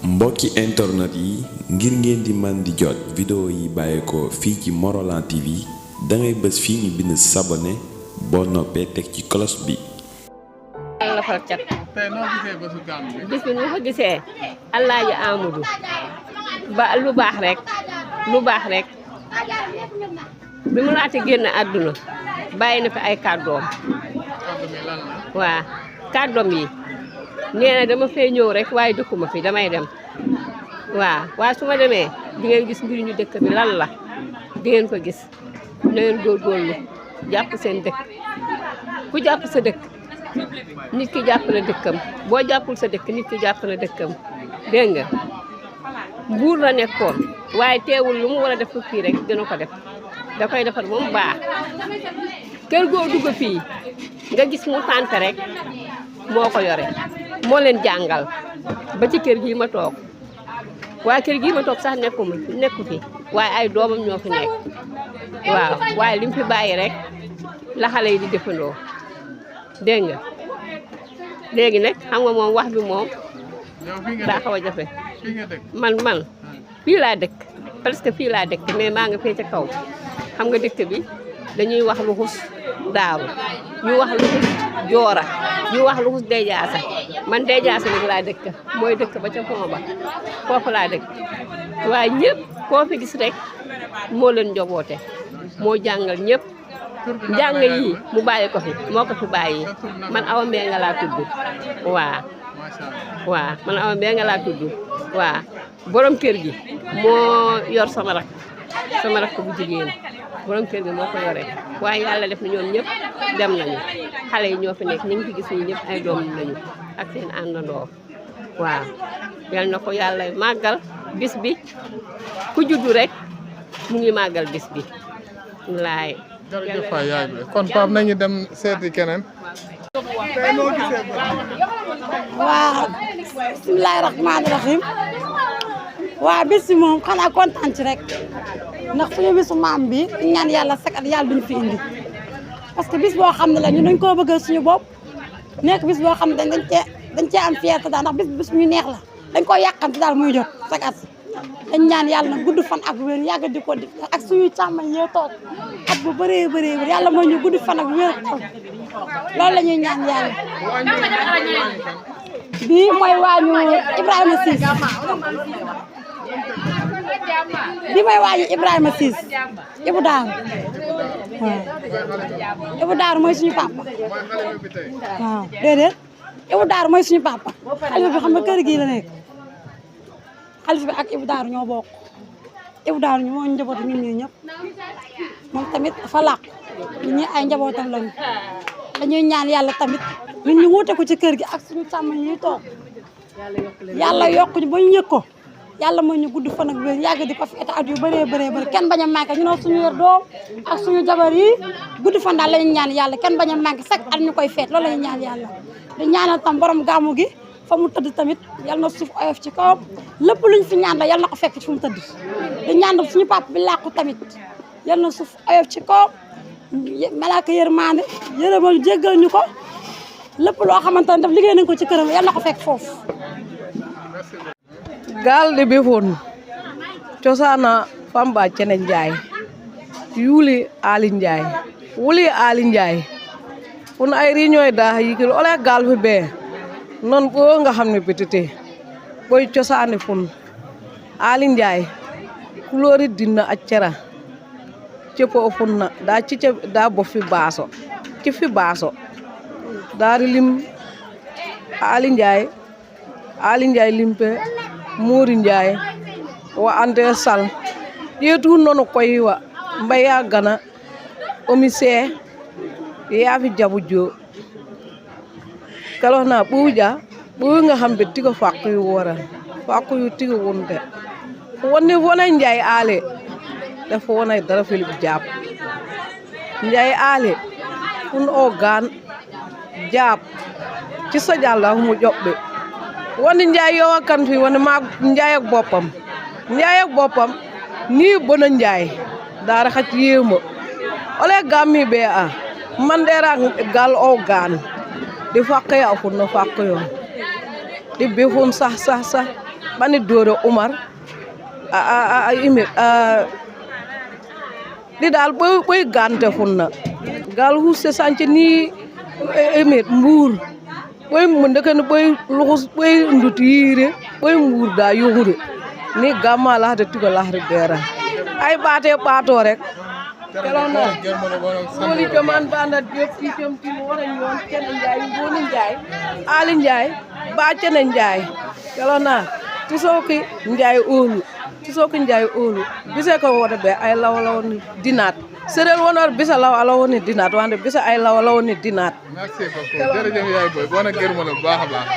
mbokki internet yi ngir ngeen di man di jot vidéo yi bàyyeekoo fii ci Morolan TV dangay bës fii ñu bind s'abonner boo noppee teg ci cloche bi. la fa cat tey noo gisee bésu gàmm bi. bis bi ñu ko gisee Alaaji Amadou ba lu baax rek bi mu laata génn àdduna bàyyi na fi ay kàddoom. kàddu mi lan la. waa kàddoom yi nee na dama fee ñëw rek waaye dëkkuma fi damay dem waaye su ma demee di ngeen gis mbir ñu dëkk bi lan la di ngeen ko gis na ngeen góorgóorlu jàpp seen dëkk ku jàpp sa dëkk nit ki jàpp na dëkkam boo jàppul sa dëkk nit ki jàpp na dëkkam dégg nga mbuur la nekkoon waaye teewul lu mu war a def fii rek dina ko def da koy defar ba mu baax kër goo dugg fii nga gis mu tànte rek moo ko yore moo leen jàngal ba ci kër gii ma toog waaye kër gii ma toog sax nekku fi waaye ay doomam ñoo fi nekk waaw waaye li mu fi bàyyi rek la xale yi di defandoo dégg nga léegi nag xam nga moom wax bi moom daa xaw a jafe man fii laa dëkk presque fii laa dëkk mais maa nga fee ca kaw xam nga dëkk bi dañuy wax luxus daaru ñu wax luxus joora ñu wax luxus deejaasa man deejaasa nag laa dëkk mooy dëkk ba ca fond ba foofu laa dëkk waaye ñëpp koo fi gis rek moo leen njoboote moo jàngal ñëpp njàng yi mu bàyyi ko fi moo ko fi bàyyi man Awa Mbengue laa tudd waaw man Awa Mbengue laa tudd waaw borom kër gi moo yor sama rak bu jigéen borom kër gi moo ko yore waaye yàlla def na ñoom ñëpp dem nañu xale yi ñoo fi nekk ñu ngi fi gis ñi ñëpp ay doom lañu ak seen àndandoo waaw yal na ko yàlla màggal bis bi ku juddu rek mu ngi màggal bis bi laay jërëjëf waay yaay bi kon Pape nañu dem seeti keneen. tey noo gisee waaw bismillaahi rahmaani rahiim waaw bis bi moom xanaa kontaan ci rek ndax suñu bisu maam bi ñaan yàlla sakat yàlla duñu fi indi parce que bis boo xam ne la ñu dañ koo bëggal suñu bopp nekk bis boo xam ne dañ cee am fierté daal ndax bis ñu neex la dañ koo yàqante daal muy jot sakat dañ ñaan yàlla na gudd fan ak wér yàgg di ko di ak suñuy càmmañ yee toog at bu bëree yàlla mooy ñu gudd fan ak wér xol loolu la ñuy ñaan yàlla bii mooy waañu Ibrahima Ciss bii mooy waañu Ibrahima Ciss Ibou Daaru waaw Ibou Daaru mooy suñu papa waaw déedéet Ibou Daaru mooy suñu papa xalifa bi xam nga kër gii la nekk xalifa bi ak Ibou Daaru ñoo bokk Ibou Daaru ñu moo njabootu ñun ñii ñëpp moom tamit dafa làqu ñun ñi ay njabootam lañu dañuy ñaan yàlla tamit ñun ñu wuute ko ci kër gi ak suñu càmm yi toog yàlla yokk ñu ba ñu yëg ko yàlla mooy ñu gudd fan ak wér yàgg di ko fi at yu bëree bëri kenn bañ a manqué ñu ne suñu yor doom ak suñu jabar yi gudd fan daal la ñu ñaan yàlla kenn bañ a manqué chaque at ñu koy feet loolu la ñu ñaan yàlla di ñaanal tam borom gàmmu gi fa mu tëdd tamit yal na suuf oyof ci kawam lépp luñ fi ñaan la yal na ko fekk ci fu mu tëdd di ñaan suñu papa bi làqu tamit yal na suuf oyof ci kawam malaaka yërmande yërëmal jéggal ñu ko lépp loo xamante ne daf liggéey nañ ko ci këram yal na ko fekk foofu galde be fon cosana famba cene njaay yuli ali njaay wuli ali njaay fun ay riñoy da yikil ole gal fi be non bo nga xamne petite boy cosane fun ali njaay kulori dinna accera cepo funna da cice da bo fi baso ci fi baso dari lim ali njaay limpe Mouri Ndiaye wa ante sal yetu nono koy wa mbaya gana omise ya fi jabu jo kalo na buja bu nga xam be tigo fakku yu wora fakku yu tigo wonde woni wona Ndiaye ale dafa wona dara fi jab Ndiaye ale un organ jab ci sa jalla mu jobbe woni Ndiaye yow kan fi woni ma Ndiaye ak boppam ni bona Ndiaye dara xat yema ole gammi be a man dera gal o gan di fakka ya fu no fakka yo di befum sah bani Doro Umar di dal boy gante funna gal husse sanci ni emet mbuur boy mu ndeken boy luxus boy ndutire boy mbuur da yoxude ni gamma la de tuga la dera ay bato rek kelona woni jaman banda jop ci jom ci wona ñoon kenn njaay ngoni njaay ali njaay ba ci na njaay kelona ci soki njaay olu ci soki njaay olu bise ko wote be ay law ni dinat serel wonor bisa law ni dinat wande bisa ay law ni dinat merci beaucoup jërëjëf yaay boy bona gërëm la baax baax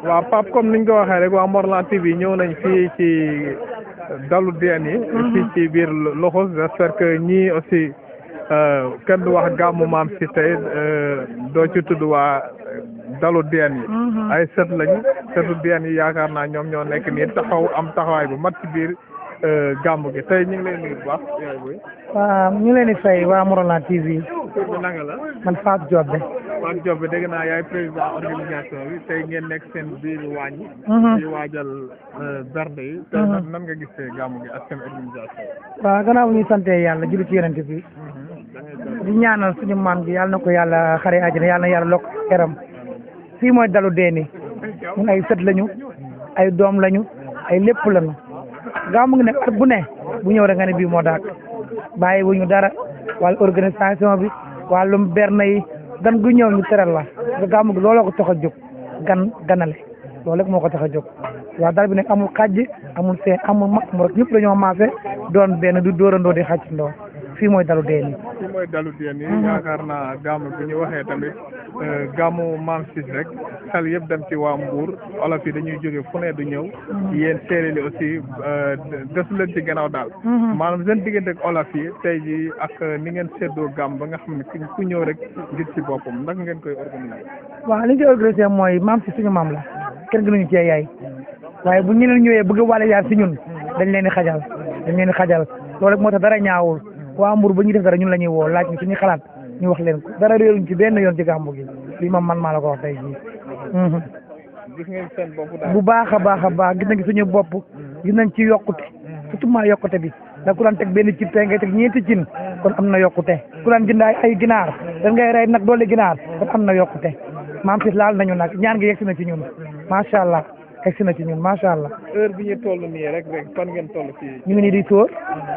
wa pap comme niñ ko waxee rek waa Morlan TV ñëw nañ fii ci dalu deen yi fii ci biir Loxos j'espère que ñii aussi kenn du wax gàmmu maam si tey doo ci tudd waa dalu deen yi ay sët lañu sëtu deen yi yaakaar naa ñoom ñoo nekk nii taxaw am taxawaay bu mat ci biir gàmmu gi tey ñu ngi leen nuyu bu baax yaay boy waaw ñu leen di fay waa Morlan TV tur bi nanga la man Fatou Diop Fatou Diop dégg naa yaay président organisation bi tey ngeen nekk seen biir wàññi di waajal bernde yi tey nan nga gisee gàmmu gi ak seen organisation waaw gannaaw bu ñuy sante yàlla julli ci yonent bi di ñaanal suñu maam gi yàlla na ko yàlla xare àjjana yàlla na yàlla lokk eram fii mooy dalu deeni ñun ay sët lañu ay doom lañu ay lépp lañu gàmmu gi nag at bu ne bu ñëw rek nga ne bii moo daak bàyyi wuñu dara wàllu organisation bi wàllum berne yi gan gu ñëw ñu teral la nga gàmmu gi looloo ko tax a jóg ganale loolu rek moo ko tax a jóg waaw dal bi nag amul xàjj amul seen amul mag mu rek ñëpp dañoo maase doon benn du dóorandoo di xàccandoo fii mooy dalu deen yi fii mooy dalu deen yi yaakaar naa gàmmu bi ñu waxee tamit gàmmu maam sis rek xel yëpp dem ci waa Mbour olof yi dañuy jóge fu ne du ñëw yéen séeréer yi aussi desu leen ci gannaaw daal maanaam seen diggante ak olof yi tey ji ak ni ngeen séddoo gàmm ba nga xam ne ku ñëw rek gis ci boppam ndax ngeen koy organiser waaw li ñu koy organiser mooy maam si suñu maam la kenn gënuñu cee yaay waaye bu ñeneen ñëwee bëgg wàlle yaar si ñun dañ leen di xajal loolu rek moo tax dara ñaawul waa Mbour ba ñuy def dara ñun la ñuy woo laaj ñu suñu xalaat ñu wax leen ko dara réeruñ ci benn yoon ci gàmmu gi lii moom man maa la ko wax tey jii gis ngeen seen bopp daal bu baax a baax gis nañ suñu bopp gis nañ ci yokkute surtout maa yokkute bi da ku daan teg benn cin tey ngay teg ñeenti cin kon am na yokkute ku daan jënd ay ginaar da ngay rey nag doole ginaar kon am na yokkute maam si laal nañu nag ñaan gi yegsi na ci ñun macha allah egsi na ci ñun macha allah. heure bi ñu toll nii rek fan ngeen toll fii. ñu ngi nii di sóor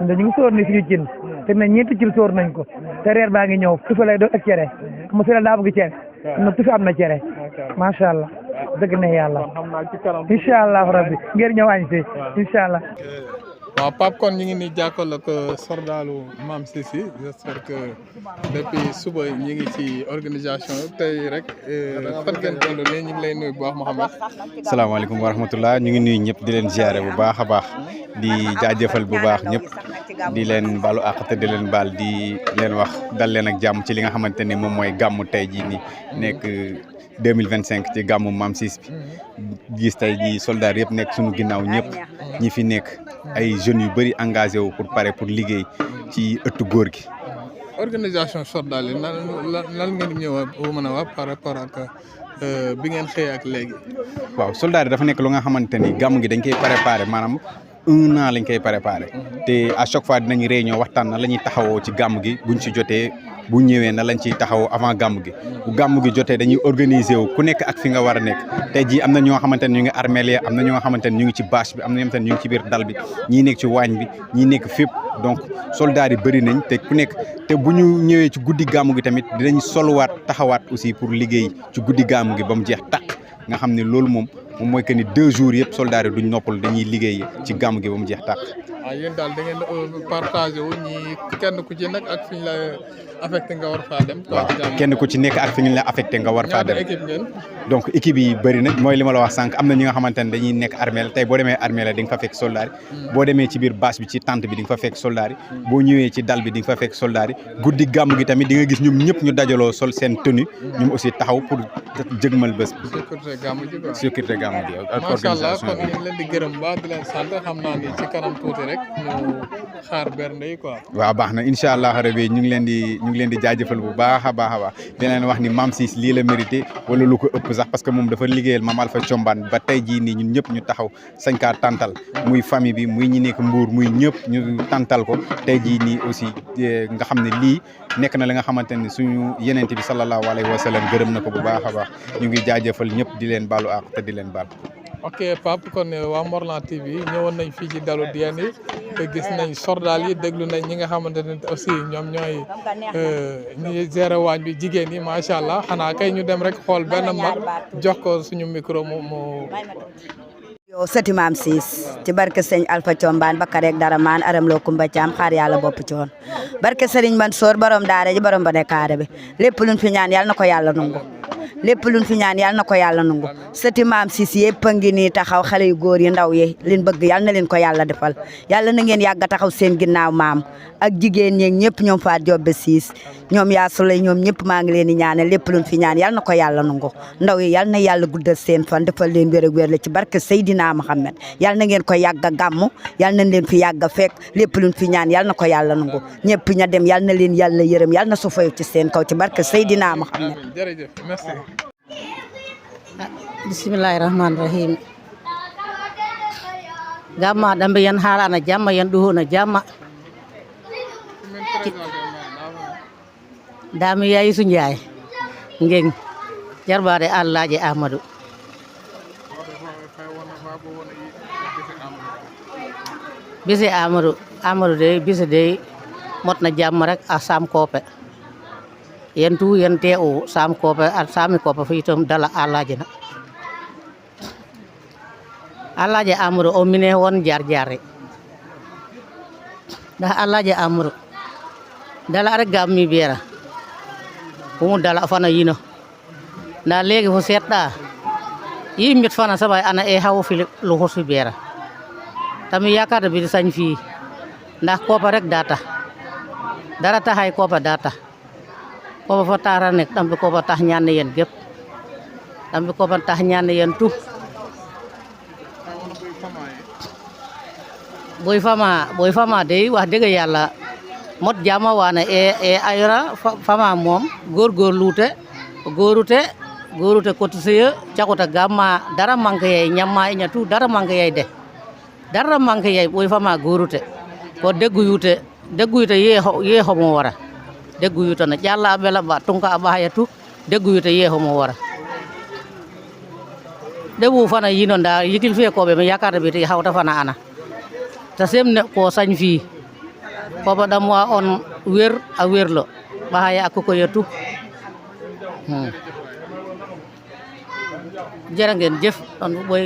ñu ngi sóor nii suñu cin te ne ñeenti cin sóor nañ ko te reer baa ngi ñëw tufa lay doon ak cere mu si la daa bëgg cere am na tufa am na cere macha allah dëgg ne yàlla incha allah rabbi ngeen ñëw añ si incha allah. waaw Pape kon ñu ngi nii jàkkaarloo ak Sordalu Mame Cissy j'espère que depuis suba ñu ngi ci organisation tey rek fan ngeen toll nii ñu ngi lay nuyu bu baax Mouhamed. salaamaaleykum wa rahmatullah ñu ngi nuyu ñëpp di leen ziare bu baax a baax di jaajëfal bu baax ñëpp di leen baalu àq te di leen baal di leen wax dal leen ak jàmm ci li nga xamante ne moom mooy gàmmu tey jii nii nekk 2025 ci gàmmu Mame Cissy bi gis tey jii soldats yëpp nekk suñu ginnaaw ñëpp ñi fi nekk ay jeunes yu bëri engagé wu pour pare pour liggéey ci ëttu góor gi. organisation Sordalu yi lan ngeen ñëw mën a wax par rapport ak bi ngeen xëyee ak léegi. waaw soldats yi dafa nekk lu nga xamante ni gàmmu gi dañ koy préparé maanaam 1 an lañ koy préparé te à chaque fois dinañ réunion waxtaan na la ñuy taxawoo ci gàmmu gi buñ ci jotee. bu ñëwee na lañ ciy taxaw avant gàmmu gi bu gàmmu gi jotee dañuy organiser wu ku nekk ak fi nga war a nekk tey jii am na ñoo xamante ne ñu ngi armeel ya am na ñoo xamante ne ñu ngi ci bâche bi am na ñoo xamante ne ñu ngi ci biir dal bi ñii nekk ci waañ bi ñii nekk fépp donc soldats yi bëri nañ te ku nekk te bu ñu ñëwee ci guddi gàmmu gi tamit dinañ soluwaat taxawaat aussi pour liggéey ci guddi gàmmu gi ba mu jeex tàq nga xam ne loolu moom mooy que ni 2 jours yëpp soldats yi duñ noppal dañuy liggéey ci gàmmu gi ba mu jeex tàq. waaw yéen daal da ngeen partagé wu ñi kenn ku ci nekk ak fi ñu la affecté nga war faa dem. waaw kenn ku ci nekk ak fi ñu la affecté nga war faa dem. ñaata équipe ngeen. donc équipe yi bëri na mooy li ma la wax sànq am na ñi nga xamante ne dañuy nekk armée la tey boo demee armée la di nga fa fekk soldats yi boo demee ci biir bâche bi ci tente bi di nga fa fekk soldats yi boo ñëwee ci dal bi di nga fa fekk soldats yi guddi gàmmu gi tamit di nga gis ñoom ñëpp ñu dajaloo sol seen tenue ñoom aussi taxaw pour jëgmal bés bi. sécurité gàmmu ji quoi. sécurité gàmmu gi ak macha allah organisation kon ñu ngi leen di gërëm ba di leen sant xam naa ni ci kanam tuuti rek ñu xaar bernde yi quoi. waaw baax na incha allah rabi ñu ngi leen di jaajëfal bu baax a baax di leen wax ni Mame Ciss lii la mérité wala lu ko ëpp sax parce que moom dafa liggéeyal Mame Alpha Thiombane ba tey jii nii ñun ñëpp ñu taxaw sañ kaa tàntal muy famille bi muy ñi nekk Mbour muy ñëpp ñu tàntal ko tey jii nii aussi nga xam ne lii nekk na li nga xamante ne suñu yenente bi sallallahu alayhi wa sallam gërëm na ko bu baax a baax ñu ngi jaajëfal ñëpp di leen baalu àq te di leen baal. ok Pape kon waa Morlan TV ñëwoon nañ fii ci dalu Diène yi te gis nañ sordaal yi déglu nañ ñi nga xamante ne aussi ñoom ñooy ñi gérer waañ bi jigéen yi macha allah xanaa kay ñu dem rek xool benn mag jox ko suñu micro mu. yow sëti Mame Ciss ci barke sëñ Alpha Thiombane Bakar rek dara maan aram loo Kumba Caam xaar yàlla bopp ci woon barke Serigne Mansour borom daara ji borom ba ne kaare bi lépp luñ fi ñaan yàlla na ko yàlla nungu lépp luñ fi ñaan yàlla na ko yàlla nungu sëti Mame Ciss yëpp a ngi nii taxaw xale yu góor yi ndaw yi liñ bëgg yàlla na leen ko yàlla defal yàlla na ngeen yàgg a taxaw seen ginnaaw maam ak jigéen ñeeg ñëpp ñoom Faat Jobbe Ciss ñoom yaa sulay ñoom ñëpp maa ngi leen di ñaanal lépp luñ fi ñaan yàlla na ko yàlla nungu ndaw yi yàlla na yàlla guddal seen fan defal leen wér ak wér la ci barke Seydina Muhammad yàlla na ngeen ko yàgg a gàmmu yàlla na leen fi yàgg a fekk lépp luñ fi ñaan yàlla na ko yàlla nungu ñëpp ña dem yàlla na leen yàlla yërëm yàlla na su fayu ci seen kaw ci barke Seydina Muhammad. jërëjëf merci. bismillahi rahmani rahim gamma ɗambe yen haalana jamma yen ɗuhuna jamma dami Yayisu Njaay ngeng jarbade Allaji Ahmadou bise Amadou de bise de motna jamma rek a sam kope yen tu yen te o sam kope a sami kope fo itam dala Allaji na Allaji Amadou o mine won jar jare ndax Allaji Amadou dala rek gammi beera humu dala fana yino nda léegi fo seetɗa yimmit fana sabay ana e hawo fili lu hosu beera tami yakarta bidi sañ fi ndax kopa rek data dara taxay kopa data kopa fo tara nek ɗamɓe kopa tax ñanne yen gep ɗamɓe kopa tax ñanne yen tout boy fama dey wax dëgg yàlla mot jama wana e ayora fama moom góorute cotiseye cakuta gamma dara manque yey ñamma iña tout dara manque yey de dara manque yey boy fama góorute ko degguyute yeehomo wara degguyute no ƴalla a ɓela ɓa tunka a ɓahaya tout degguyute yeehomo wara ɗeɓu fana yino nda yikil fe koɓe mi yakarta ɓiti hawta fana ana ta semne ko sañ fi koba ɗam wa on wer a werlo ɓahaya a kokoya tout jërë ngeen jëf ɗon ɓoy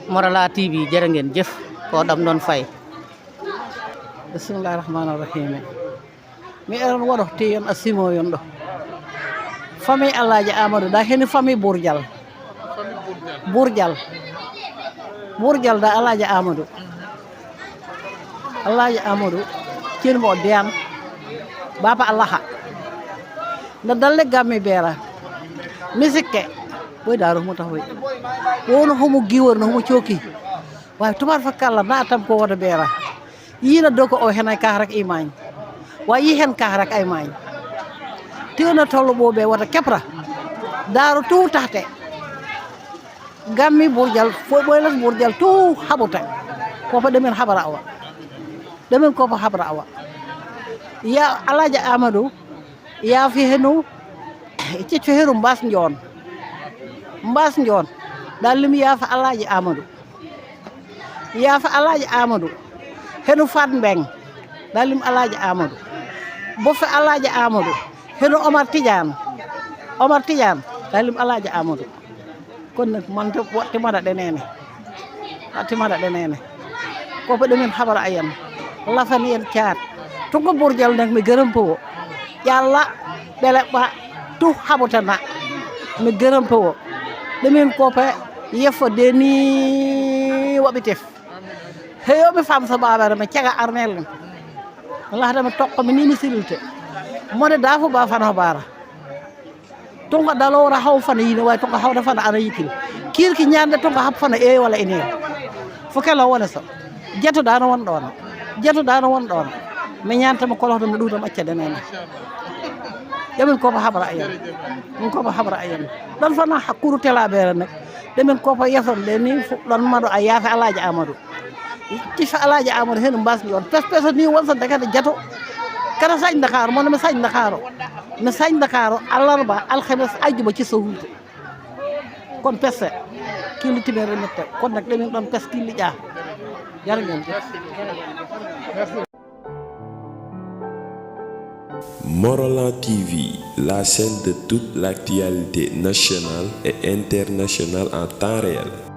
Morlan TV jërë ngeen jëf ko ɗam ɗon fay bisimillahi rahmani rahim mi eron waɗo te yon a simo yon ɗo famille Allaji Amadou da heni famille Bourdial da Allaji Amadou ken mo diam baba allaha nda dalle gammi beera musique boy daaro mo tax way wono homo giwor no homo cooki way tubar fa kala na tam ko wada beera yina doko o henay ka rek imañ way yi hen ka rek ay mañ tiona tollo bobe wada kepra daaro tu taxte gammi Bourdial fo boy las Bourdial tu habuta ko fa demen habara awa demen ko fa habara awa ya Allaji Amadou ya fi henu ci heru mbas njoon dal lim ya fa Allaji Amadou henu Fat Mbeng dal lim Allaji Amadou bo fa Allaji Amadou henu Omar Tidiane dal lim Allaji Amadou kon nak man to watti mada denene ko fa demen habara ayen la fa yen caat tungo Bourdial nak mi gërëm po yàlla bele ba tu habutana mi gërëm po demen ko fa yefo deni wabitef heyo be fam sa baba ma caga armel Allah dama tokko mi ni silte mode dafo ba fana bara tunga dalora haw fana yino way tunga hawda fana ana yikil kirki nyande tunga hab fana e wala ene fo kala wala so jeto dana won don jeto dano won ɗon mi ñantama koloto mi ɗuɗam accade nene ɗemin kopa habra ayen min kopa habra ayen ɗon fana hakkuru telaɓere nak ɗemin kopa yeson ɗe ni ɗon maɗo a yaafe alaji amadou tifa alaji amadou hen mbasmi ɗon pes ni wonsande kadi jeto kada sañ dakar mono mi sañ dakaro mi sañ dakaro alarba alhames ajjuba cissa hulde kon pesse kili timere mette kon nak ɗemin ɗon pes killi ƴa jara ngeen Morolan TV, la chaîne de toute l'actualité nationale et internationale en temps réel.